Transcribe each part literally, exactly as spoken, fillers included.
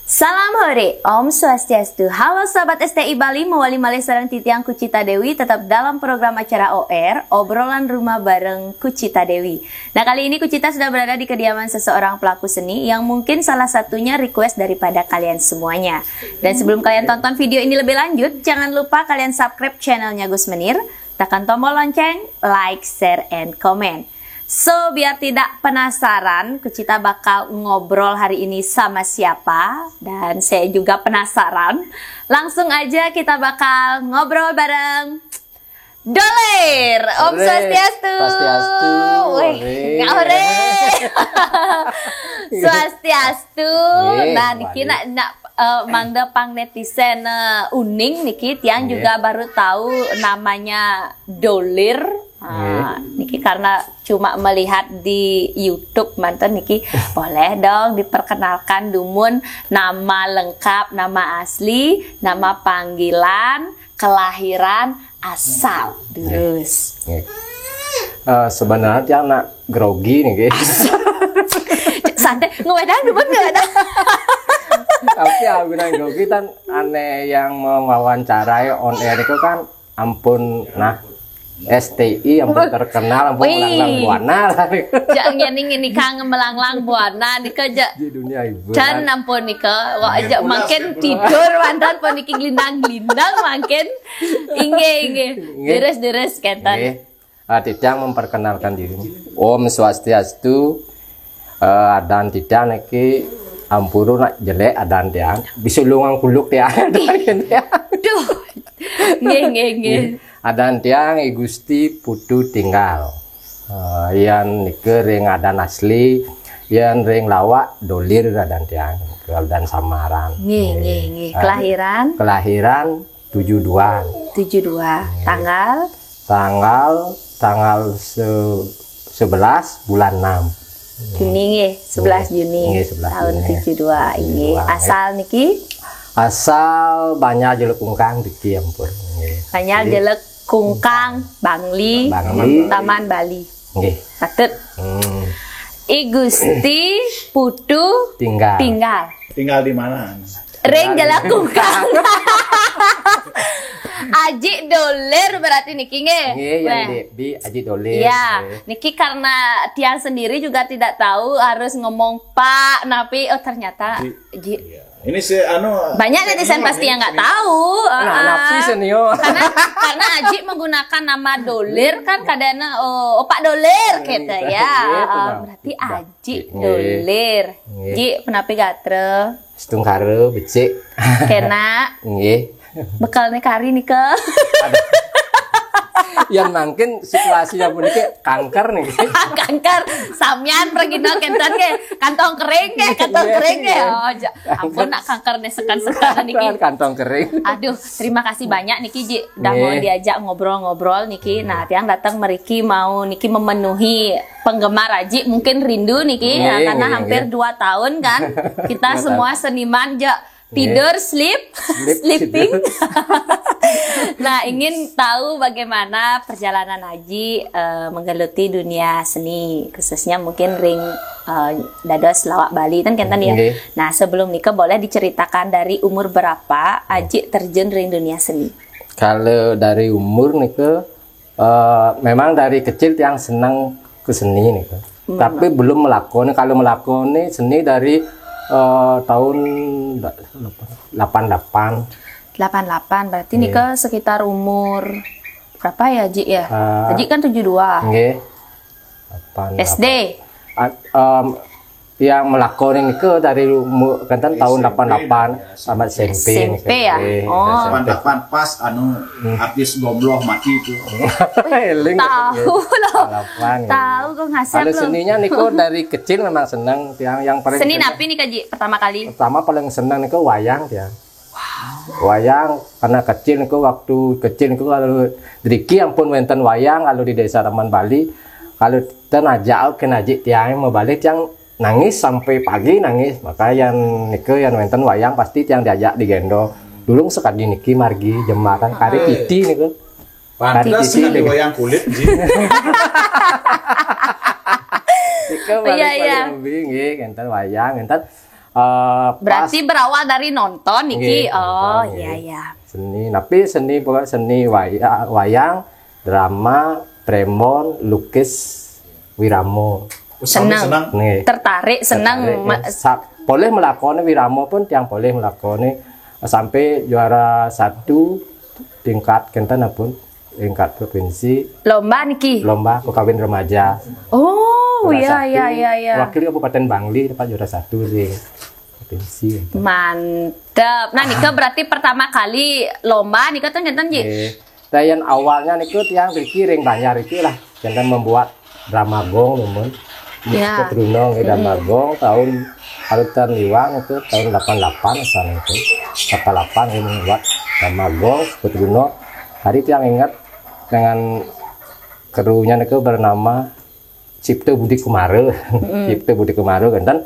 Salam hore, Om Swastiastu. Halo sahabat S T I Bali, mawali malih sareng titiang Kucita Dewi, tetap dalam program acara O R, Obrolan Rumah bareng Kucita Dewi. Nah, kali ini Kucita sudah berada di kediaman seseorang pelaku seni yang mungkin salah satunya request daripada kalian semuanya. Dan sebelum kalian tonton video ini lebih lanjut, jangan lupa kalian subscribe channelnya Gus Menir, tekan tombol lonceng, like, share, and comment. So, biar tidak penasaran, Kucita bakal ngobrol hari ini sama siapa, dan saya juga penasaran. Langsung aja kita bakal ngobrol bareng Dolir. Om Swastiastu. Swastiastu. Wih, ngaore. Swastiastu. Nah, niki nak, nak, eh, mangda pang netizen, eh, uning niki, tiang juga baru tahu namanya Dolir. Ah, niki karena cuma melihat di YouTube manten niki, boleh dong diperkenalkan dumun nama lengkap, nama asli, nama panggilan, kelahiran, asal. Terus. Eh, sebenarnya tiang nak grogi nih, guys. Santai, ngewedang dumun ngewedang. Tapi aku nak grogi kan aneh yang mewawancarai on air itu kan ampun nah S T I ampun terkenal ampun melanglang buana lah. Jak ngene ngene kang melanglang buana nika jak. Di dunia hiburan. Dan ampun nika, wah aja makin tidur mantan pun niki gelindang-gelindang makin. Inggih inggih. Deres-deres kenten. Ah, titiang memperkenalkan diri. Om Swastiastu. Eh, adan titiang niki ampuru nak jelek adan tiang. Bisulungan kuluk tiang. Duh. Nggih nggih nggih. Adan tiang I Gusti Putu Tinggal. Eh, yan nika ring adan asli, yan ring lawak Dolir adan tiang, adan samaran. Nggih nggih nggih. Kelahiran? Kelahiran tujuh dua. Tujuh dua. Tanggal? Tanggal tanggal se sebelas bulan enam. Juni nggih, sebelas Juni. Nggih, sebelas Tahun Juni. Tujuh dua nggih. Tujuh dua, Asal niki Asal Banjar Jeluk Kungkang diki ampun. Nggih. Banjar Jelek Kungkang Bangli, Bangli. Taman Bali. Nggih. Patut. Hmm. I Gusti Putu Tinggal. Tinggal. Tinggal di mana? Ring Jelek Kungkang. Aji Dolir berarti niki nggih. Nggih, yang Weh. di, di Aji Dolir. Iya, Nggih. Niki karena tiang sendiri juga tidak tahu harus ngomong Pak, napi oh ternyata Ji- Ini si anu banyak netizen pasti yang nggak tahu. Nah, Ah, napi senior. karena karena Aji menggunakan nama Dolir kan kadana oh, oh Pak Dolir gitu ya. Iya, Ah, benar. berarti Aji Nggih. Dolir. Nggih. Ji, penapi gatra? Setungkara becik. Kena Nggih. Bekalnya kari nih ke. Yang mungkin situasi yang puniki kanker nih. Kanker, samian pergi no kenten ke kantong kering ke kantong kering ke. Oh, ja- ampun nak kanker nih sekan sekan niki. Kantong kering. Aduh, terima kasih banyak niki Ji udah mau Nggih. Diajak ngobrol-ngobrol niki. Nah, tiang datang meriki mau niki memenuhi penggemar Aji mungkin rindu niki ya, Nggih, karena nggih, hampir nggih. Dua tahun kan kita Dua semua seniman ja tidur sleep, Sleep, sleeping. tidur. Nah, ingin tahu bagaimana perjalanan Aji eh, menggeluti dunia seni, khususnya mungkin ring eh, dados lawak Bali kan kenten ya. Nggih. Nah, sebelum nikah boleh diceritakan dari umur berapa Aji terjun ring dunia seni? Kalau dari umur nih ke eh, memang dari kecil tiang senang ke seni nih ke. Tapi belum melakoni. Kalau melakoni seni dari eh, tahun delapan delapan. Delapan delapan, berarti nikah sekitar umur berapa ya Ji ya? Eh, Aji kan tujuh dua. Nggih. Delapan, S D. delapan. Ah, em, yang melakoni nika dari umur kan tahun delapan delapan sama S M P. S M P ya? Oh. Delapan delapan pas anu artis Gomloh mati itu. Eling. Tahu loh. Delapan. Tahu kok ngasih Kalau loh. Seninya niku dari kecil memang senang yang yang paling Seni senang. Napi nih Kaji pertama kali? Pertama paling senang niku wayang ya. Wayang karena kecil niku waktu kecil niku kalau driki ampun wenten wayang kalau di desa Taman Bali kalau ten ajak kena ajik tiang mau balik tiang nangis sampai pagi nangis maka yang niku yang wenten wayang pasti tiang diajak digendong dulu sekali niki margi jembatan kari titi niku. Pantas Tadi kan di- wayang kulit Ji. Niku balik Iya, iya. Bali nggih ngenten wayang ngenten Eh, pas Berarti berawal dari nonton niki. Nggih, Oh, nonton, iya nggih. Iya. Seni, tapi seni pokoknya seni waya- wayang, drama, premon, lukis, wiramo. Usami Senang. Senang. Nih. Tertarik, senang. Tertarik, Ma- ya. Sa- boleh melakoni wiramo pun tiang boleh melakoni sampai juara satu tingkat kenten pun tingkat provinsi Lomba niki. Lomba Kawin Remaja. Oh, Juara iya, satu, iya, iya, iya. Wakil Kabupaten Bangli dapat juara satu di provinsi. Mantap. Nah, nika berarti pertama kali lomba nika ten kenten, Ji. Eh, dan yang awalnya niku tiang riki ring banjar riki lah, kenten membuat drama gong lumun. Ya. Keturunan nggih drama gong tahun alutan liwang itu tahun delapan delapan asal itu. Delapan delapan ini membuat drama gong keturunan. Hari tiang ingat dengan krunya niku bernama Cipto Budi Kumara. Cipto Budi Kumara kenten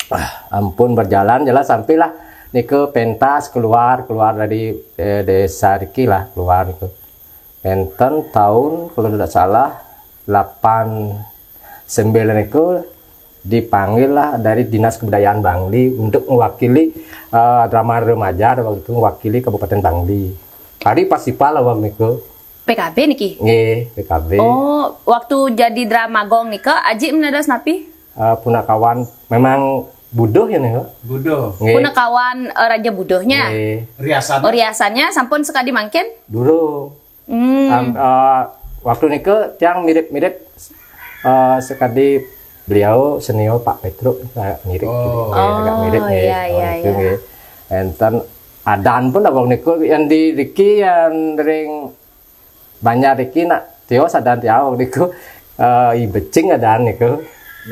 ah, ampun berjalan jalan sampailah niku pentas keluar keluar dari eh, desa riki lah keluar niku. Enten tahun kalau tidak salah delapan sembilan niku dipanggil lah dari Dinas Kebudayaan Bangli untuk mewakili eh, drama remaja waktu itu mewakili Kabupaten Bangli. Hari festival lah waktu niku. P K B niki. Nggih, P K B. Oh, waktu jadi drama gong nika, Aji menadas napi? Eh, punakawan memang buduh ya nih. Buduh. Nggih. Punakawan eh, Raja Buduhnya. Nggih. Riasan. Oh, riasannya sampun sekadi mangkin? Durung. Hmm. Am- eh, waktu niku tiang mirip-mirip eh, sekadi beliau senior Pak Petruk agak mirip. Oh. Nggih, agak Oh, mirip nggih. iya, iya, Waktu iya. Nggih. Enten adan pun abang niku yang di riki yang ring banjar riki nak tios adan tiang niku eh, i becing adan niku.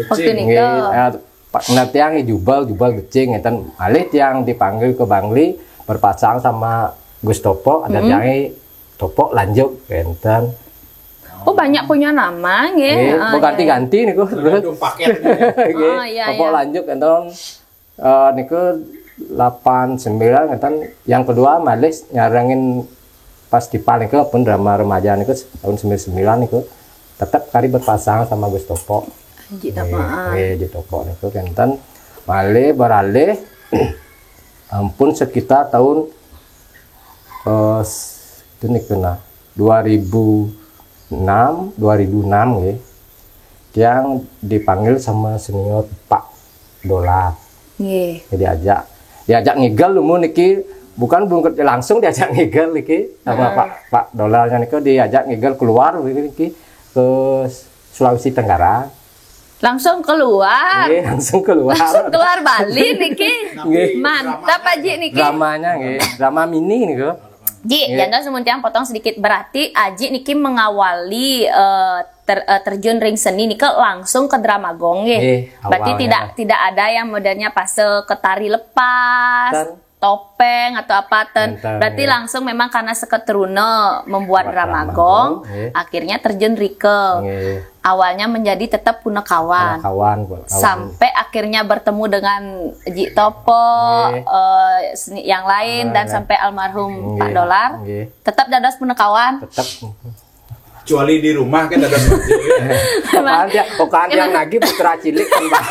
Waktu Becing. nika. Nggih, eh, Pak nah tiang i jubel jubel becing enten malih tiang dipanggil ke Bangli berpasang sama Gus Topok ada tiang i Topok lanjut enten. Oh, banyak punya nama nggih. Nggih, Ah, berganti-ganti niku terus. Tergantung paket. Nggih, Oh, iya, Topok iya. lanjut enten eh, niku delapan sembilan enten yang kedua malih nyarengin festival niku pun drama remaja niku tahun sembilan sembilan niku tetap kari berpasang sama Gus Topok. Ji Nggih, Topok. Ah. nggih, di Topok niku kenten malih beralih ampun sekitar tahun eh, itu niku nah dua ribu enam dua ribu enam nggih. Tiang dipanggil sama senior Pak Dolar. Nggih. Jadi diajak diajak ngigel lumun niki bukan belum ke- langsung diajak ngigel niki sama Pak Pak Dolarnya niki diajak ngigel keluar niki ke Sulawesi Tenggara. Langsung keluar. Nggih, langsung keluar. Langsung keluar Bali niki. Nggih. Mantap Aji niki. Dramanya nggih, drama mini niku. Ji, Nggih. Janda semun tiang potong sedikit. Berarti Aji niki mengawali eh, ter- eh, terjun ring seni nika langsung ke drama gong nggih. Nggih, Berarti awalnya. Tidak tidak ada yang modelnya pas ke tari lepas, Ten. Topeng atau apa ten. Enten, Berarti nggih. Langsung memang karena seketeruna membuat Buat drama drama gong, gong, nggih. Akhirnya terjun rike. Nggih. Awalnya menjadi tetap punakawan. Kawan, kawan. Sampai akhirnya bertemu dengan Ji Topok, Nggih. eh, seni yang lain dan Nggih. Sampai almarhum Pak Nggih, Dolar. Nggih. Tetap dados punakawan. Tetap Kecuali di rumah kan ada Bukan dia, bukan dia lagi putra cilik kan Pak.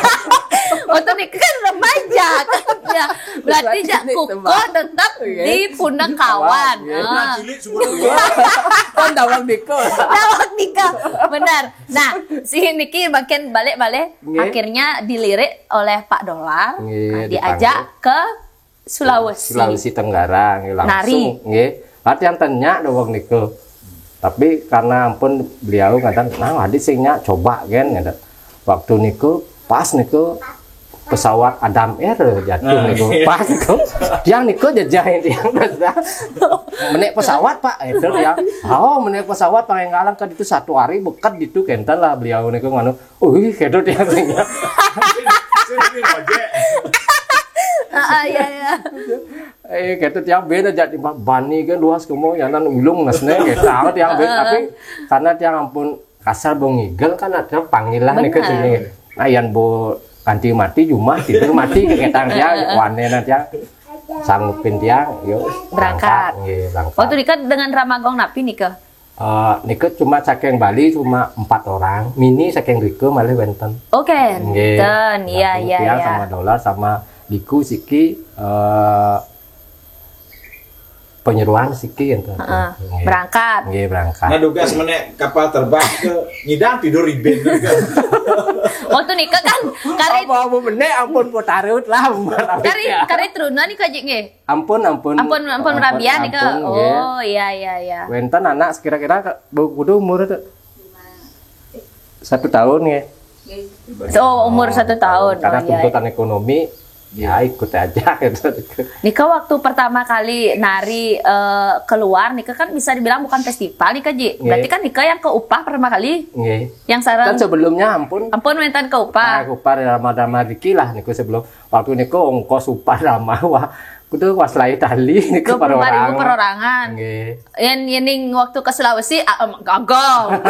Waktu nika kan remaja kan. Ya, berarti Berarti jak ini kukuh tebak. Tetap Oke. Di punakawan. Oke. Ah. Cilik semua dua. Kan dawang diko. Dawang nika. Benar. Nah, si niki makin balik-balik Nggih. Akhirnya dilirik oleh Pak Dolar. Nggih, Nah, diajak ke Sulawesi. Sulawesi Tenggara nggih, langsung Nari. Nggih. Latihan tanya dawang niko. Tapi karena ampun beliau ngaten, nah adik sing nyak coba kan ngaten. Waktu niku pas niku pesawat Adam Air jatuh Nah, niku. iya. Pas niku. Tiang niku jejah tiang menek pesawat Pak itu tiang. Oh menek pesawat paling ngalang kan itu satu hari beket itu kenten lah beliau niku nganu. Wih, kedo tiang sing. Sini ojek. Ah, ah, iya, iya. Eh, kedo tiang beda jadi bani kan luas kemo yang nan ulung nasne gitu. Apa tiang beda tapi karena tiang ampun kasar bong ngigel kan ada panggilan nih ke Benar. Sini. Nah, yang bo ganti mati jumah tidur mati ke ketang tiang wane nah tiang sanggupin tiang yuk Berangkat. Nggih, berangkat. Waktu nikah dengan drama gong napi nikah? Eh, niku cuma saking Bali cuma empat orang, mini saking Rike malah wenten. Oke, Nggih. ten, iya, Satu iya, tiang iya. Sama Dolar sama Diku siki, eh, penyuluhan siki enten. Heeh. Nggih. Berangkat. Nggih, berangkat. Nah, dugas menek kapal terbang ke nyidang tidur iben. Waktu nika kan kari apa, apa menek ampun potarut lah. Kari, kari teruna nika, Ji, nggih. Ampun, ampun. Ampun, ampun, ampun merabian nika. Ampun, nggih. Oh, iya, iya, iya. Wenten anak sekira-kira ke-, bu-, kudu umur itu satu tahun, nggih. Oh, umur satu tahun. Karena oh, iya, tuntutan iya. Ekonomi, ya ikut aja gitu. Nika waktu pertama kali nari, eh, keluar, nika kan bisa dibilang bukan festival nika, Ji. Nggih. Berarti kan nika yang keupah pertama kali. Nggih. Yang sareng kan sebelumnya ampun. Ampun wenten keupah. Nah, keupah drama-drama Riki lah niku sebelum. Waktu niku ongkos upah drama, wah, kudu was lain tali niku dua puluh lima ribu perorangan. Perorangan. Nggih. Yen, yen ning waktu ke Sulawesi, ah, em, gagal.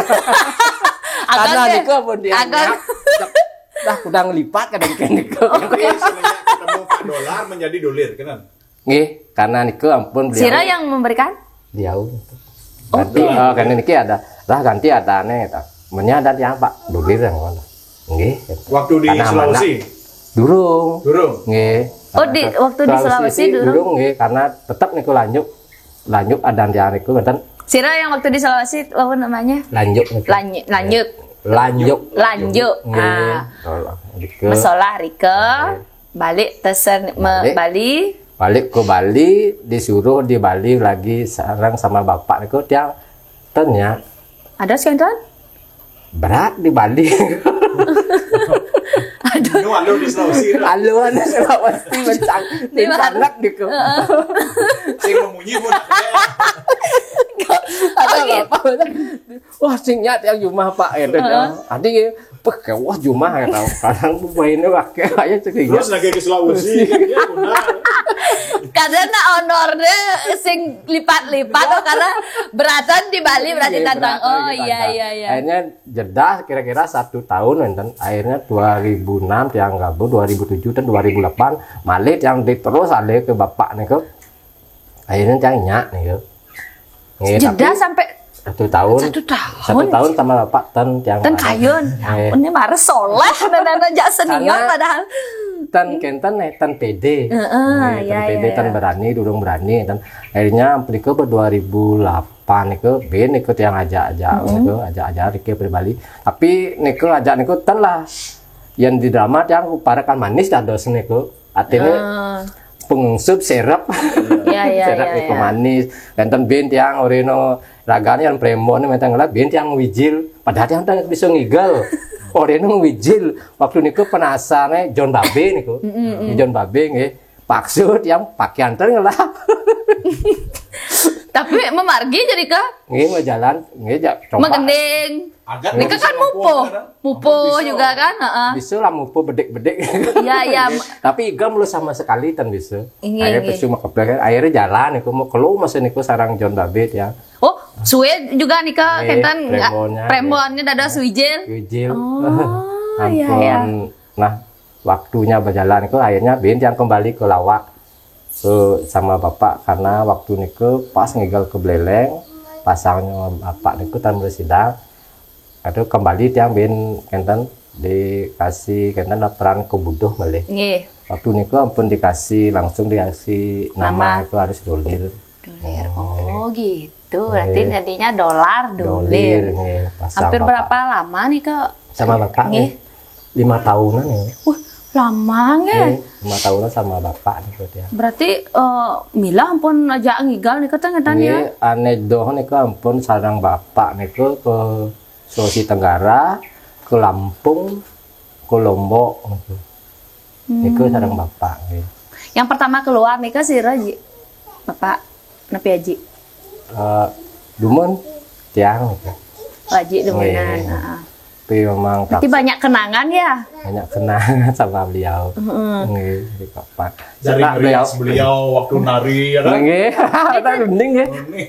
Karena niku ampun dia. Gagal. Dah, udah ngelipat kadang kan niku. Oh, iya. Semenjak ketemu Pak Dolar menjadi dolir, kan? Nggih, karena niku ampun beliau. Sira yang memberikan? Beliau. Oh, ganti, oh, karena niki ada, lah ganti ada aneh, ta. Menya ada tiang, Pak, dolir yang ngono. Nggih. Waktu di Sulawesi? Durung. Durung? Nggih. Oh, di, waktu di Sulawesi durung? Durung, nggih, karena tetap niku lanjut, lanjut ada tiang niku, ngeten. Sira yang waktu di Sulawesi, apa namanya? Lanjut niku. Lanjut, lanjut. Lanjut. Lanjut. Nggih. Ah. Mesolah rike. Nggih. Balik tesen me-, balik. Balik. Balik ke Bali, disuruh di Bali lagi sareng sama bapak niku tiang tanya. Ada sih, Tuan? Berat di Bali. Aduh. Ini walau di Sulawesi. Walau di Sulawesi mencang, mencang niku. Heeh. Sing memunyi pun ada. Ada bapak. Wah, sing nyak tiang jumah, Pak, gitu. Heeh. Adi, peh, wah, jumah, gitu. Kadang mainnya pakai aja cek. Terus lagi ke Sulawesi, kan, ya, benar. Karena honornya sing lipat-lipat, oh, karena beratan di Bali berarti. Iya, tantang. Beratan oh, gitu, iya, tantang. Iya, iya. Akhirnya jeda kira-kira satu tahun, enten. Akhirnya dua ribu enam tiang gabung, dua ribu tujuh dan dua ribu delapan, malih tiang diterus alih ke bapak niku. Akhirnya tiang nyak niku. Nggih, jeda tapi sampai satu tahun. Satu tahun? Satu tahun sama bapak ten tiang. Ten kayun. Nggih. Ini mah soleh, nana jak senior karena padahal. Ten kenten, eh, ten pede. Heeh, nggih, iya, ten pede, iya, ten iya. Berani, durung berani, ten. Akhirnya niku ber dua ribu delapan niku, ben niku tiang ajak-ajak, mm-mm, niku ajak-ajak rike pribadi. Tapi niku ajak niku ten lah. Yang di drama tiang parekan manis dados niku. Artinya ah. Pengungsup serep. Iya, iya, serep iya, itu iya. Manis. Wonten ben tiang oreno ragane yang premon menten ngelah ben tiang wijil. Padahal tiang tak bisa ngigel. Oreno wijil. Waktu niku penasarnya John Babe niku. Mm, mm, mm. John Babe nggih. Paksa tiang pakaian ter ngelah. Tapi memargi jadi ke? Nggih, mau jalan, nggih, ja-, coba. Megending. Agak nika kan mupuh, mupuh juga kan, heeh. Bisa lah mupuh bedik-bedik. Iya, iya. Tapi igam lu sama sekali tan bisa. Iya, akhirnya iya. Pesu mah keblek, akhirnya jalan niku mau kelu masih niku sarang John Babit ya. Oh, suwe juga nika eh, kenten prembonnya, prembonnya dados wijil. Wijil. Oh, iya, iya. Ampun. Nah, waktunya berjalan niku akhirnya ben tiang kembali ke Lawak. So, sama bapak karena waktu niku pas ngigel ke Beleleng, pasangnya bapak niku tan bersidang. Aduh, kembali tiang ben kenten dikasih kenten laporan ke buduh malih. Nggih. Waktu niku ampun dikasih, langsung dikasih nama. Nama itu harus dolir. Dolir. Oh, gitu. Berarti nggih. Jadinya dolar dolir. Dolir, nggih, pasang. Hampir bapak. Berapa lama nih, Kak? Sama bapak nggih. Nggih. Lima tahunan ya. Wah, lama nggih. Nggih, lima tahunan sama bapak niku ya. Berarti, eh, mila ampun aja ngigal niku teh ngeten ya. Nggih, ane doh niku ampun sareng bapak niku ke Sulawesi Tenggara, ke Lampung, ke Lombok niku. Hmm. Niku sareng bapak nggih. Yang pertama keluar niku sira, Ji? Bapak, napi Aji? Eh, dumun tiang niku. Oh, Aji dumunan, nggih. Heeh. Tapi memang berarti tak banyak kenangan ya? Banyak kenangan sama beliau. Heeh. Nggih, di papan. Dari ngerias beliau waktu nari ya kan? Nggih. Kita runding ya. Runding.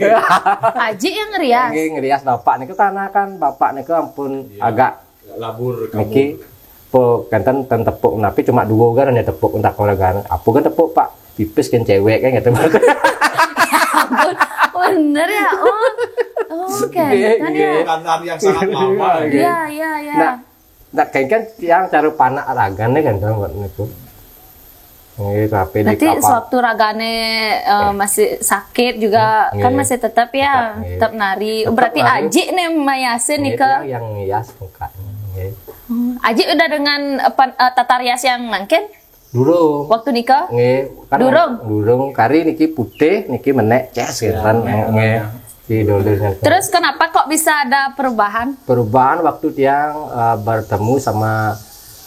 Aji yang ngerias. Nggih, ngerias bapak niku karena kan bapak niku ampun iya. Agak labur kabur. Niki po kenten ten tepuk napi cuma dua kan ada tepuk entah kau kan apa kan tepuk Pak pipis kan cewek kan gitu. Ampun, bener ya? Oh, oh, kenten ya. Iya, iya. Kenangan yang sangat lama. Iya, iya, iya. Nah, nah, kan kan yang cara panak aragan nih kan buat niku. Nggih, tapi di Berarti kapal. Sewaktu ragane eh, masih sakit juga, kan Nggih. masih tetap ya, Tetap, nggih. tetap nari. Oh, Tetap berarti nari. Aji nih mayasin Nggih, nika. Yang, yang hias mukanya. Nggih. Hmm, Aji udah dengan apa, eh, tata rias yang nangkin Durung. Waktu nika? Nggih, kan Durung? Durung, kari niki putih, niki menek ces gitu kan. Nggih. Di dulurnya. Terus kenapa kok bisa ada perubahan? Perubahan waktu tiang eh, bertemu sama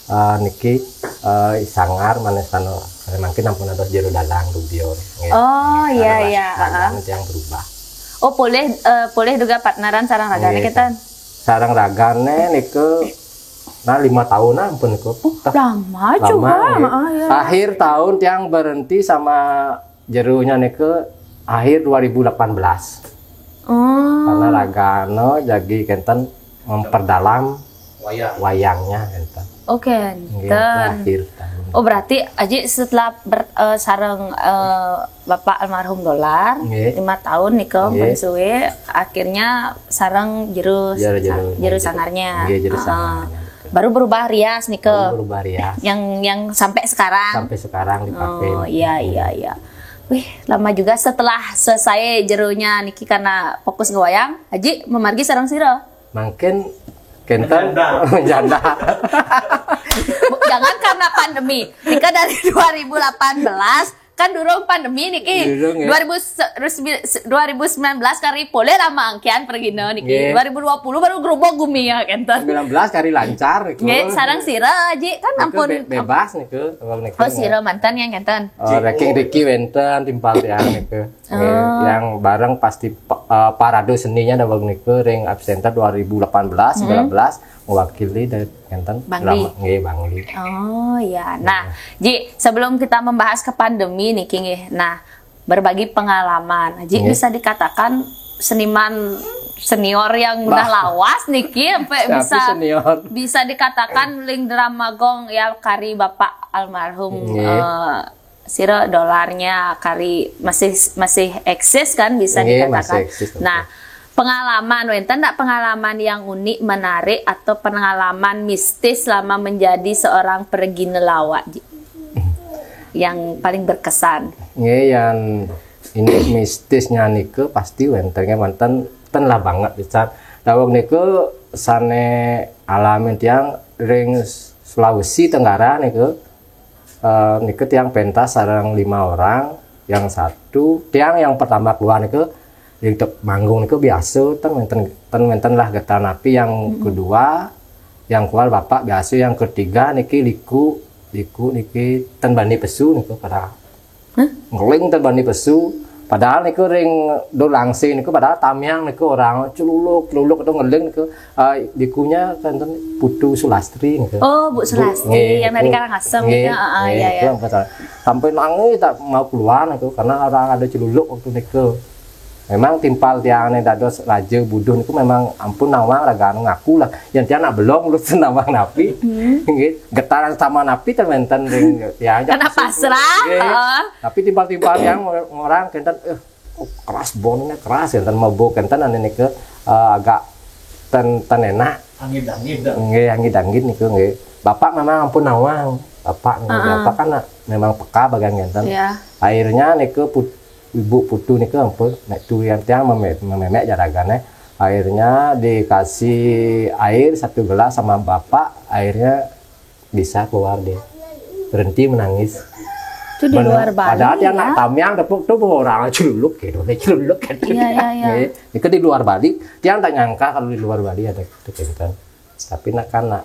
eh, niki eh, Sangar, mana sana, mungkin ampun ada jero dalang dubior. Nggih. Oh, iya, Karena iya, ragane tiang berubah. Oh, boleh eh, boleh juga partneran sareng ragane Nggih. Kenten. Sareng ragane nike nah lima tahun ampun nike. Puh, dah Lama juga. lama, nggih. Heeh, ya. Akhir tahun tiang berhenti sama jeronya nike akhir dua ribu delapan belas. Oh, Karena ragane jagi kenten memperdalam Wayang. Wayangnya kenten. Oke. Nggih, Kenten. Akhir tahun. Oh, berarti Aji setelah ber- eh, sareng eh, Bapak almarhum Dolar Nggih. lima tahun nika Nggih. Ampun suwe, akhirnya sareng jero Jero, jero. jero sangarnya. Nggih, jero Heeh. sangarnya, betul. Baru berubah rias nika. Berubah rias. Yang yang sampai sekarang. Sampai sekarang dipakai. Oh, iya, iya, iya. Wih, lama juga setelah selesai jeronya niki karena fokus ngewayang, Aji memargi sareng sira. Mungkin kenten Menjanda. Menjanda. Bu, jangan karena pandemi. Nika dari dua ribu delapan belas kan durung pandemi niki. Durung, ya. dua ribu se- dua ribu sembilan belas kari polih lah mangkian pergina niki. Nggih. dua ribu dua puluh baru gerubuk gumi ya kenten. Sembilan belas kari lancar niku. Nggih, sareng sira Aji kan Niku ampun. be- bebas niku. Wong niku. Oh, sira mantan yang kenten. Oh, ranking Ricky wenten timpal tiang niku. Nggih, yang bareng pasti pa- eh, parade seninya ada wong niku ring Epicenter dua ribu delapan belas, sembilan belas mewakili dari kenten Bangli. Nggih, Bangli. Oh ya. Nah, Ji, sebelum kita membahas ke pandemi niki nggih. Nah, berbagi pengalaman. Ji Nggih. Bisa dikatakan seniman senior yang udah Bah. lawas niki sampai Tapi bisa senior. bisa dikatakan ling drama gong ya kari Bapak almarhum Nggih. eh, sira Dolarnya kari masih masih eksis kan bisa Nggih, dikatakan. masih eksis, betul. Nah, pengalaman wenten ndak pengalaman yang unik, menarik atau pengalaman mistis selama menjadi seorang pergi nelawak Ji? Yang paling berkesan. Nggih, yang ini mistisnya niku pasti wentenge wonten ten lah banget pisan. Dawuh niku sane alamin tiang ring Sulawesi Tenggara niku. Eh, niku tiang pentas sareng lima orang. Yang satu, tiang yang pertama keluar niku di te- manggung niku biasa ten wenten ten wenten lah getaran api. Yang kedua, yang keluar bapak biasa. Yang ketiga niki Liku, Liku niki ten bani pesu niku pada ngeling ten bani pesu. Padahal niku ring do langsing niku padahal tamiang niku orang celuluk celuluk itu ngeling niku. Ah, Likunya kan ten Putu Sulastri niku. Oh, Bu Sulastri Nggih, yang dari Bu. Karangasem Nggih, itu. Heeh, nggih, iya, itu iya. yang betul. Sampai nangis tak mau keluar niku karena orang ada celuluk waktu niku. Memang timpal tiang dados raja buduh niku memang ampun nawang raga anu ngaku lah. Yang tiang nak belum lulus nawang napi. Nggih, getaran sama napi ten wenten ring tiang. Karena pasrah, Nggih. Heeh. Tapi timpal-timpal tiang ngor- ngorang kenten eh oh, keras bonnya keras kenten mabuk kenten ane niku eh, agak ten ten enak. Angin-angin dah. Nggih, angin-angin niku nggih. Bapak memang ampun nawang. Bapak nggih, bapak kan nak- memang peka bagian ngenten. Iya. Akhirnya niku put, ibu putu niku ampun nek tu yang tiang meme- mememek jaragane. Akhirnya dikasih air satu gelas sama bapak, akhirnya bisa keluar dia. Berhenti menangis. Itu di luar Bali Padahal dia ya. Nak tamiang tepuk tu orang celuluk gitu, celuluk gitu. Iya, iya, iya. Nggih. Itu di luar Bali, tiang tak nyangka kalau di luar Bali ada itu kenten. Tapi nak kan nak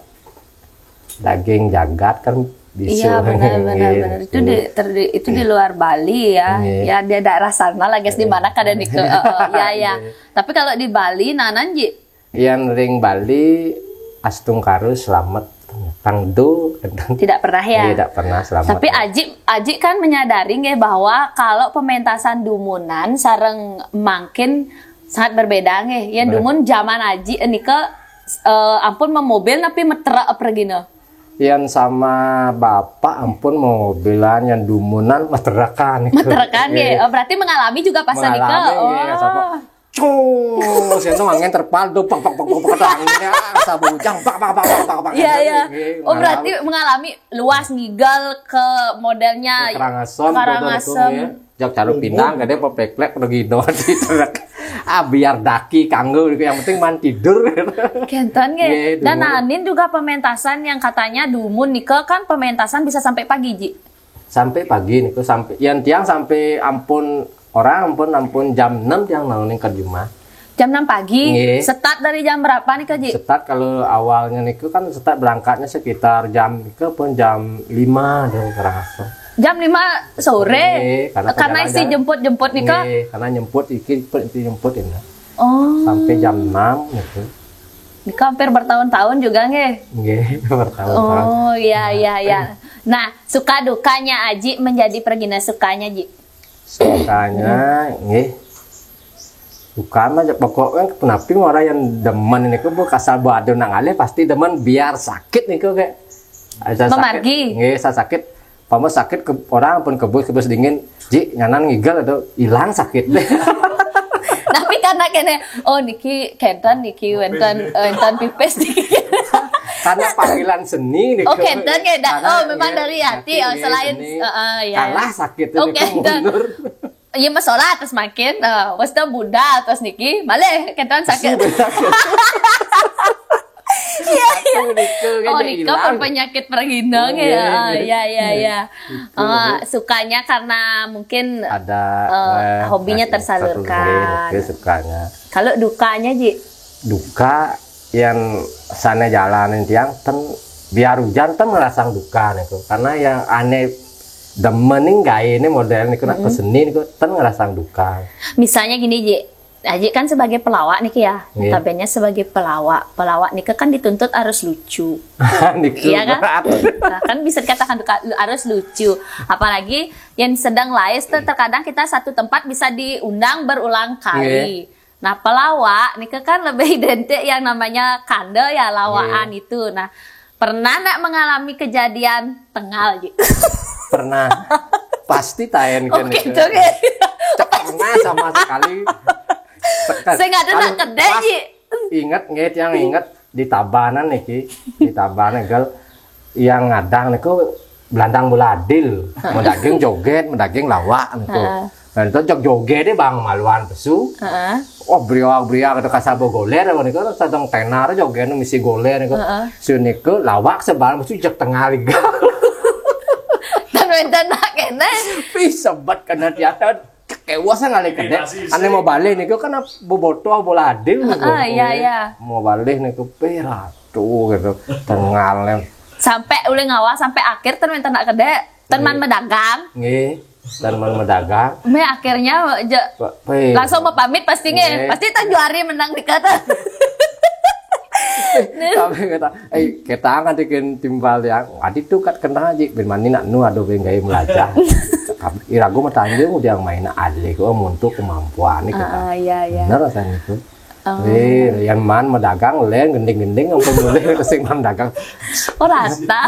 daging jagat kan bisa. Iya benar benar Nggih. benar itu di terdi- itu di luar Bali ya. Nggih. Ya dia daerah sana lah guys di mana kada niku. Heeh, ya ya. Tapi kalau di Bali nanan Ji Yang ring Bali astungkaru selamat kangdo kenten. Tidak pernah ya. Tidak pernah selamat. Tapi Aji Aji kan menyadari nggih bahwa kalau pementasan dumunan sareng mangkin sangat berbeda nggih. Yang dumun zaman Aji nika eh, ampun memobil tapi meterak pergina. Yang sama bapak ampun mobilan yang dumunan materakan. Meterekan nggih. Oh, berarti mengalami juga pas nika. Mengalami, nggih, Oh. Sapa? Cus, itu angin terpal tuh, pak pak pak pak pak, anginnya sabu ujang, pak pak pak pak pak pak. Iya, iya. Nggih, Oh, malam. Berarti mengalami luas ngigel ke modelnya Karangasem, Karangasem. Karangasem ya. Jak caru pinang, gede peplek-plek udah gino di truk. Ah, biar daki kanggo, yang penting man tidur. Kenten Nggih, nggih. Dan dulu. Anin juga pementasan yang katanya dumun nika kan pementasan bisa sampai pagi, Ji. Sampai pagi niku, sampai yang tiang sampai ampun orang ampun ampun jam enam tiang naon ke rumah. Jam enam pagi. Nggih. Start dari jam berapa nih, Kak Ji? Start kalau awalnya niku kan start berangkatnya sekitar jam ke pun jam lima dari Karangasem. Jam lima sore. Nggih, karena Karena isi perjalanan- jemput-jemput nih, Kak. Nggih, karena nyemput iki nyemput ini. Oh. Sampai jam enam gitu. Ini hampir bertahun-tahun juga nggih. Nggih, bertahun-tahun. Oh, iya iya iya. Nah, suka dukanya Aji menjadi pergina sukanya, Ji. Sukanya nggih. Suka mah pokoknya kenapa orang yang demen ini ke bu kasar bu ada nak ngalih pasti demen biar sakit nih ke kayak. Ada sakit. Memargi. Nggih, saya sakit. Pama sakit ke orang pun kebus kebus dingin, Ji nyanan ngigel atau hilang sakit. Tapi karena kene, oh niki kenten niki wenten wenten pipis niki. Karena panggilan seni nih. Oh, kenten ya, dah. Karena, Oh, memang iya, dari hati. iya, Oh, selain seni. eh, eh, iya. Kalah sakit Oh, ini kenten. Mundur. Iya masalah atas makin eh wes tau Buddha atas niki, malah kenten sakit. Sudah sakit. Iya iya. Itu kan Oh, dia niki hilang. Penyakit pergina Oh, ya. iya, Ah, iya. Iya iya iya. Ah, sukanya karena mungkin Ada Eh, eh, hobinya satu- satu tersalurkan. Hobi, oke, sukanya. Kalau dukanya, Ji. Duka yang sana jalanin tiang ten biar hujan ten ngerasang duka niku. Karena yang aneh demen nih gaya ini model niku nak keseni niku ten ngerasang duka. Misalnya gini, Ji. Aji kan sebagai pelawak nih ya, Iya. Notabene sebagai pelawak, pelawak nih kan dituntut harus lucu, Niku Iya kan? berat. Nah, kan bisa dikatakan duka, harus lucu. Apalagi yang sedang live tuh terkadang kita satu tempat bisa diundang berulang kali. Nah, pelawak nih kan lebih identik yang namanya kande ya lawaan itu. Nah, pernah nak mengalami kejadian tengal, Ji? Pernah. Pasti taen Oh, kan gitu itu. kan. Cek pernah sama sekali. Sekat. Saya nggak ada nak kedai, Ji. Ingat nggih, yang ingat di Tabanan niki, di Tabanan gal yang ngadang niku belandang bola adil, mau daging joget, mau daging lawak niku. Heeh. Dan itu jog joget deh bang maluan pesu. Heeh. Oh, briak-briak itu kasar goler apa niku, sedang tenar joget misi goler niku. Heeh. Si niku lawak sebal mesti jek tengah liga. Dan wenten nak kene. Pi sebet kena tiatan. Kewas ngalih kene. Ane mau balik niku kan bobotoh bola adil niku. Heeh, iya, iya. Mau balik niku pi ratu gitu. Tengalnya. Sampai ulih ngawal sampai akhir ten wenten nak kedai. Ten man medagang. Nggih. Dan mau medagang. Me akhirnya je, Pak, pe. Langsung mau pamit pasti nggih. Nggih. Pasti ten juari menang dikata. Tapi kata, eh kita angkat ikan timbal yang adi tuh kat kena aja. Bin mani nak nu ada bin gaya melajah. Irago mau tanjung udah main alih kok untuk kemampuan nih kita. Ah, iya iya. Bener rasanya itu. Eh, yang man medagang len gending-gending apa boleh sing man dagang. Oh rata.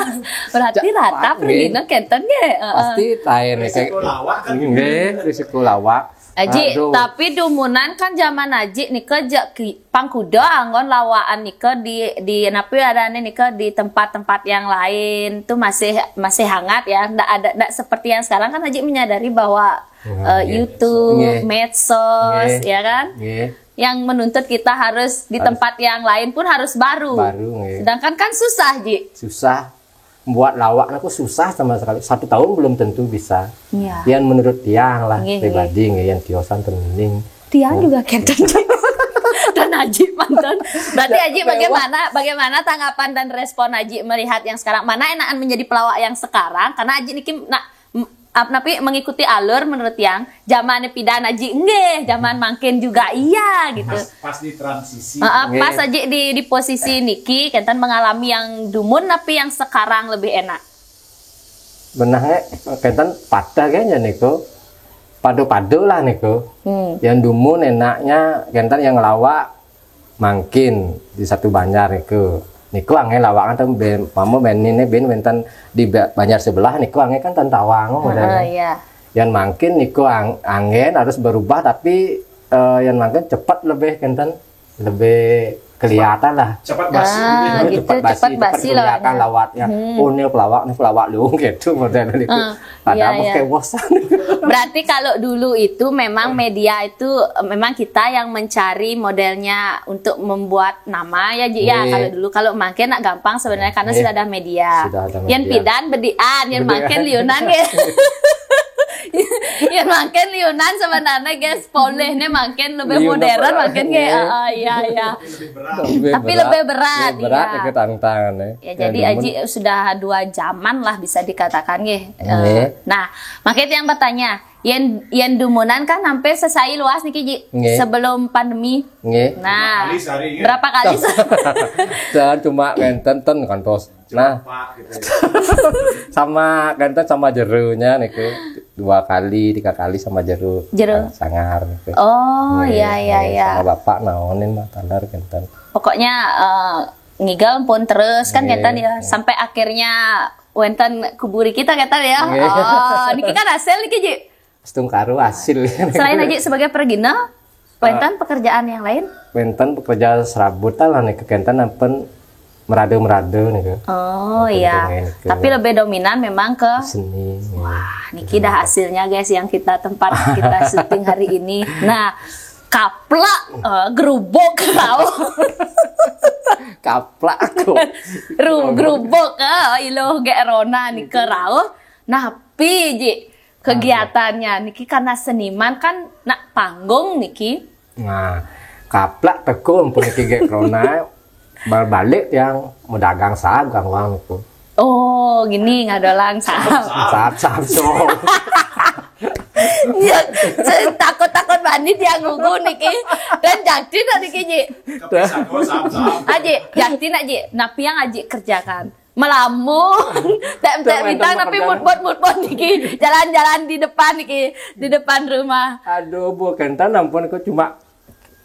Berarti rata Nggih. pergina kenten nggih. Heeh. Pasti taen nih kayak Risiko lawak kan. Nggih, risiko lawak. Aji, Aduh. Tapi dumunan kan zaman Aji nika je ki- pangkuda anggon lawaan nika di di napi adane nika di tempat-tempat yang lain tuh masih masih hangat ya. Ndak ada ndak seperti yang sekarang kan Aji menyadari bahwa Nah, eh, nggih. YouTube, Nggih. medsos, Nggih. Ya kan? Nggih. Yang menuntut kita harus di tempat yang lain pun harus baru. Baru, nggih. Sedangkan kan susah, Ji. Susah. Buat lawak aku susah sama sekali. Satu tahun belum tentu bisa. Iya. Yang menurut tiang lah Nggih, pribadi nggih yang tiosan temening. Tiang juga kenten. Dan Aji mantan. Berarti Ya, Aji lewat. Bagaimana bagaimana tanggapan dan respon Aji melihat yang sekarang? Mana enakan menjadi pelawak yang sekarang? Karena Aji niki nak m- ap- napi mengikuti alur menurut yang zaman pidan Aji nggih, zaman mangkin juga iya gitu. Pas, pas di transisi. Heeh, Nggih. Pas Aji di di posisi niki kenten mengalami yang dumun tapi yang sekarang lebih enak. Benah nggih kenten patah kayaknya niku. Padu-padu lah niku. Hmm. Yang dumun enaknya kenten yang lawak mangkin di satu banjar niku. Niku angin lawak kan ben mama ben ini ben wenten di ba- banjar sebelah niku angin kan tentawang Heeh, iya. Yang mangkin niku ang, angin harus berubah tapi Eh, yang mangkin cepat lebih kenten, lebih kelihatan lah. Cepat basi. Ah, gitu, cepat basi, cepat basi kelihatan lawaknya. Hmm. Oh, ini pelawak, ini pelawak lu gitu modelnya itu. Ah, padahal iya, iya. Kayak bosan. Berarti kalau dulu itu memang media itu, memang kita yang mencari modelnya untuk membuat nama ya, Ji, ya. Iya. Kalau dulu, kalau mangkin nak gampang sebenarnya karena sudah ada media. Sudah ada media. Yang pidan bedian, yang mangkin liunan gitu. Yang mangkin liunan sebenarnya, guys, poleh nih mangkin lebih modern, mangkin kayak, iya, iya. Tapi lebih berat, lebih berat ya, tantangan ya. Ya, jadi Aji sudah dua zaman lah bisa dikatakan ya. Nah, mangkin yang bertanya, yang yang dumunan kan hampir sesai luas niki, Ji, sebelum pandemi. Nah, berapa kali sehari? Dan cuma ngenten ten kantos. Nah, sama kenten sama jerunya niku dua kali, tiga kali sama jeru. Jeru. Sangar niku. Oh, iya, iya, iya. Sama bapak naonin mah taler kenten. Pokoknya, eh, ngigal pun terus kan kenten ya, sampai akhirnya wenten kuburi kita kenten ya. Oh, niki kan hasil niki, Ji. Setungkaru hasil. Selain Aji sebagai pergina, wenten pekerjaan yang lain? Wenten pekerjaan serabut lah nih, kenten ampun merada-merada nih. Oh, iya. Tapi lebih dominan memang ke seni. Wah, niki dah hasilnya, guys, yang kita tempat kita syuting hari ini. Nah, kaplak, eh, gerubuk, rauh. Kaplak kok. Gerubuk, eh, iloh gek rona nih ke rauh. Nah, pi, Ji, kegiatannya niki karena seniman kan nak panggung niki. Nah, kaplak tekun pun niki gek rona balik yang medagang sagu kan wang niku. Oh, gini ngadolang saham. Saham, saham, saham. Ya, takut-takut bandit yang gugu niki. Dan jakti tak niki, Ji? Aji, jakti nak, Ji? Napi yang Aji kerjakan? Melamun, tem-tem bintang, tapi mutbot-mutbot niki. Jalan-jalan di depan niki, di depan rumah. Aduh, Bu, kenten ampun, aku cuma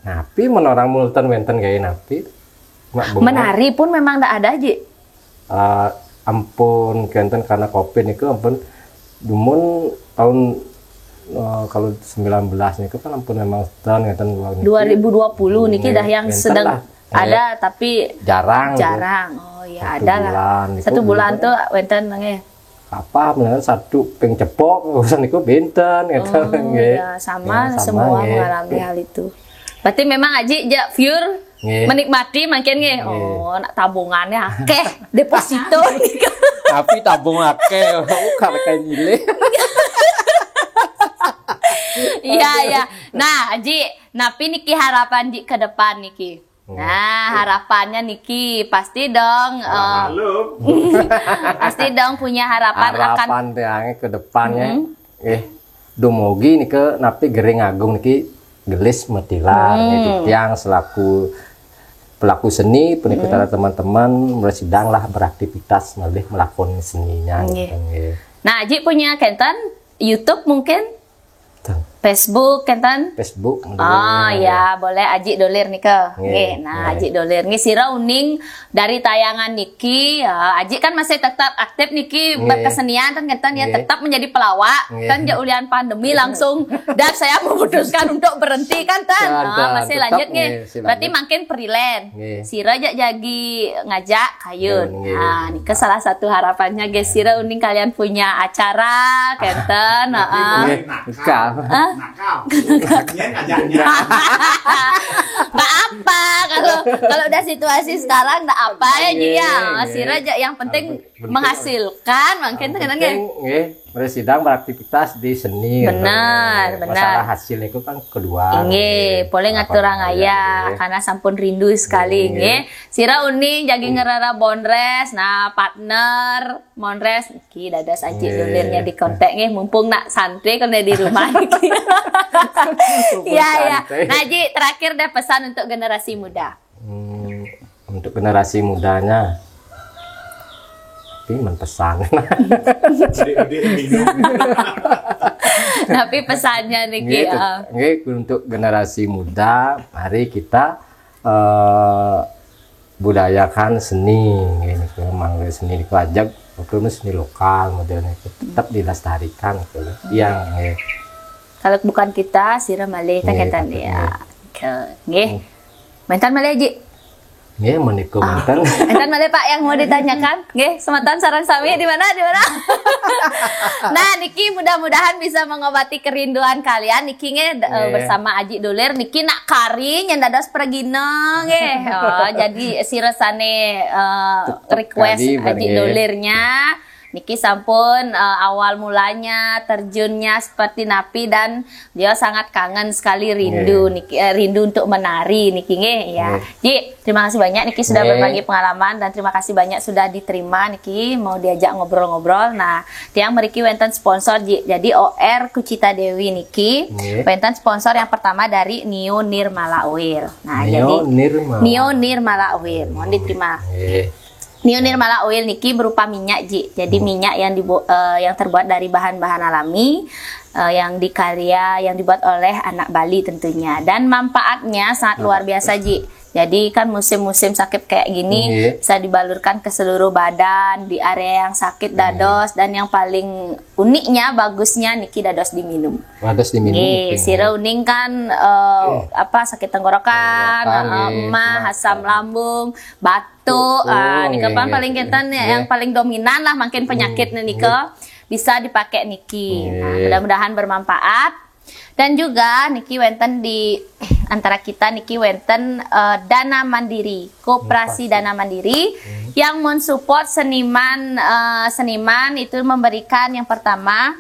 napi menorang multan wenten gaya napi. Menari pun memang ndak ada, Ji. Eh, ampun, kenten karena covid niku ampun dumun tahun, eh, kalau sembilan belas niku kan ampun memang setahun ngenten dua ribu dua puluh niki dah yang sedang ada, tapi jarang. Oh ya, ada lah. Satu bulan tuh wenten nggih. Apa beneran satu ping cepok urusan niku benten gitu. Oh, nggih. Ya, sama semua mengalami hal itu. Berarti memang Aji jak pure menikmati mangkin nggih. Oh, nak tabungannya akeh, deposito niku. Tapi tabung akeh, bukan kayak nyilih. Iya, iya. Nah, Ji, napi niki harapan Ji ke depan niki? Nah, harapannya niki pasti dong, eh, pasti dong punya harapan akan. Harapan tiang ke depannya, eh, dumugi niki napi Gering Agung niki gelis metilar, niki tiang selaku pelaku seni, peniki teman-teman mresidang lah beraktivitas malih melakoni seninya. Nggih. Nah, Aji punya kenten YouTube mungkin? Facebook kenten? Facebook. Oh ya, boleh Aji dolir nika. Nggih, nah, Aji dolir. Nggih, sira uning dari tayangan niki, ya, Aji kan masih tetap aktif niki berkesenian kan kenten ya, tetap menjadi pelawak. Kan jak ulian pandemi langsung dan saya memutuskan untuk berhenti kan ten. Masih lanjut nggih. Berarti makin freelance. Sira jak jagi ngajak kayun. Nah, nika salah satu harapannya, guys. Sira uning kalian punya acara kenten, heeh. Nakal. Nakal. Nyen ajaknya. Nggak apa, kalau, kalau udah situasi sekarang nggak apa ya, Ji, ya. Sira jak yang penting menghasilkan, mungkin kenten nggih. Nggih. Mresidang beraktivitas di seni. Benar, benar. Masalah hasil itu kan kedua. Nggih, poleh ngaturang ayah, karena sampun rindu sekali nggih. Sira uning jagi ngerara bondres, nah, partner mondres niki dados Aji dolirnya di kontak nggih, mumpung nak santai kalau di rumah niki. Iya, iya. Nah, Ji, terakhir deh pesan untuk generasi muda. Hmm, untuk generasi mudanya, tapi men pesan. Tapi pesannya niki, nggih, untuk generasi muda, mari kita, eh, budayakan seni, nggih, niku mangke seni niku ajak, utamanya seni lokal modelnya itu tetap dilestarikan gitu. Yang, nggih. Kalau bukan kita, sira malih ta. Nggih, kenten ya. Oke, nggih. Mantan malih, Ji. Nggih, menika mantan. Mantan malih, Pak, yang mau ditanyakan? Nggih, semeton sareng sami di mana? Di mana? Nah, niki mudah-mudahan bisa mengobati kerinduan kalian niki nggih, d- eh, bersama Aji Dolir niki nak kari nyen dados pragina nggih. Oh, jadi sira sane eh, request kali, Aji nggih. Dolirnya niki sampun eh, awal mulanya terjunnya seperti napi dan beliau sangat kangen sekali rindu niki eh, rindu untuk menari niki nggih ya. Nggih. Ji, terima kasih banyak niki sudah berbagi pengalaman dan terima kasih banyak sudah diterima niki mau diajak ngobrol-ngobrol. Nah, tiang meriki wenten sponsor Ji. Jadi O R Kucita Dewi niki wenten sponsor yang pertama dari Neo Nirmala Oil. Nah, Neo jadi Nirmala. Neo Nirmala Oil mohon diterima. Nggih. Neo Nirmala Oil niki berupa minyak Ji. Jadi minyak yang dibu- eh, yang terbuat dari bahan-bahan alami eh, yang dikarya yang dibuat oleh anak Bali tentunya dan manfaatnya sangat luar biasa Ji. Jadi kan musim-musim sakit kayak gini bisa dibalurkan ke seluruh badan di area yang sakit dados dan yang paling uniknya bagusnya niki dados diminum. Dados diminum. Nggih, sira uning kan eh, apa sakit tenggorokan, tenggorokan, eh, nggih, emah, asam lambung, batuk, ah, nika pan paling kenten ya, yang paling dominan lah mungkin penyakit nika bisa dipakai niki. Nah, mudah-mudahan bermanfaat. Dan juga niki wenten di antara kita niki wenten eh, Dana Mandiri, Koperasi Dana Mandiri yang mensupport seniman eh, seniman itu memberikan yang pertama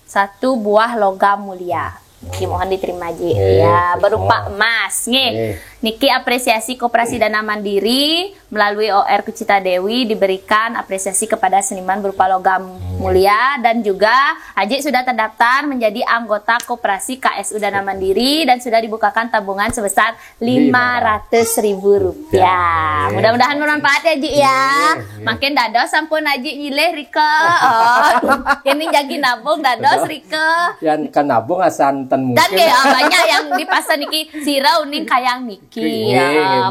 satu buah logam mulia. Niki mohon diterima Ji. Ya, berupa emas nggih. Niki apresiasi Koperasi Dana Mandiri melalui O R Kucita Dewi diberikan apresiasi kepada seniman berupa logam mulia dan juga Aji sudah terdaftar menjadi anggota Koperasi K S U Dana Mandiri dan sudah dibukakan tabungan sebesar lima ratus ribu rupiah. Mudah-mudahan bermanfaat ya Ji ya. Makin dados sampun Aji nyilih rika. Oh, ini jagi nabung dados rika. Yang kan nabung asan ten mungkin. Dan kayak banyak yang di pasar niki sira uning kayang niki.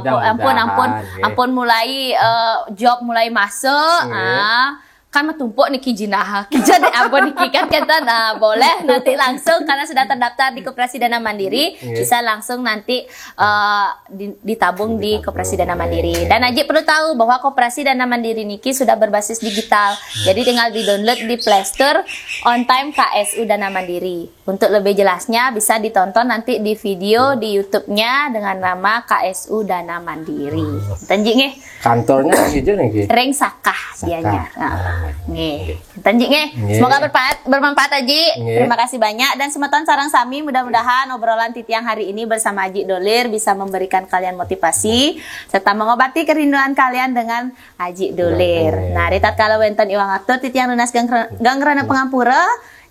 Ampun ampun ampun mulai eh, job mulai masuk. Ah, kan metumpuk niki jinah. Kita deh ampun niki kan kita nah boleh nanti langsung karena sudah terdaftar di Koperasi Dana Mandiri bisa langsung nanti eh, di- ditabung di Koperasi Dana Mandiri. Dan Aji perlu tahu bahwa Koperasi Dana Mandiri niki sudah berbasis digital. Jadi tinggal di-download di Play Store On Time K S U Dana Mandiri. Untuk lebih jelasnya bisa ditonton nanti di video di YouTube-nya dengan nama K S U Dana Mandiri. Tenji nggih. Kantornya di sini nggih. Ring Sakah dianya. Heeh. Nggih. Tenji nggih. Semoga bermanfaat, bermanfaat Aji. Terima kasih banyak dan semeton sarang sami mudah-mudahan obrolan titiang hari ini bersama Aji Dolir bisa memberikan kalian motivasi serta mengobati kerinduan kalian dengan Aji Dolir. Nah, ri tatkala wenten iwang atur titiang nunas gang, gang rena pangampura.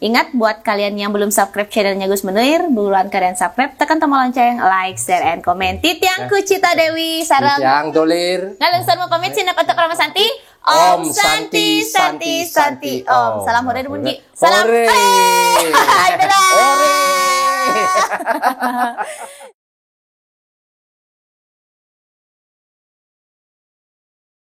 Ingat buat kalian yang belum subscribe channelnya Gus Menir, buruan kalian subscribe, tekan tombol lonceng, like, share, and comment. Titiang Kucita Dewi sareng Titiang Dolir. Ngalungsur mau pamit sinep untuk Rama Santi. Om Santi, Santi, Santi, Om. Salam hore dumun Ji. Salam hore. Hore. Hai, dadah. Hore.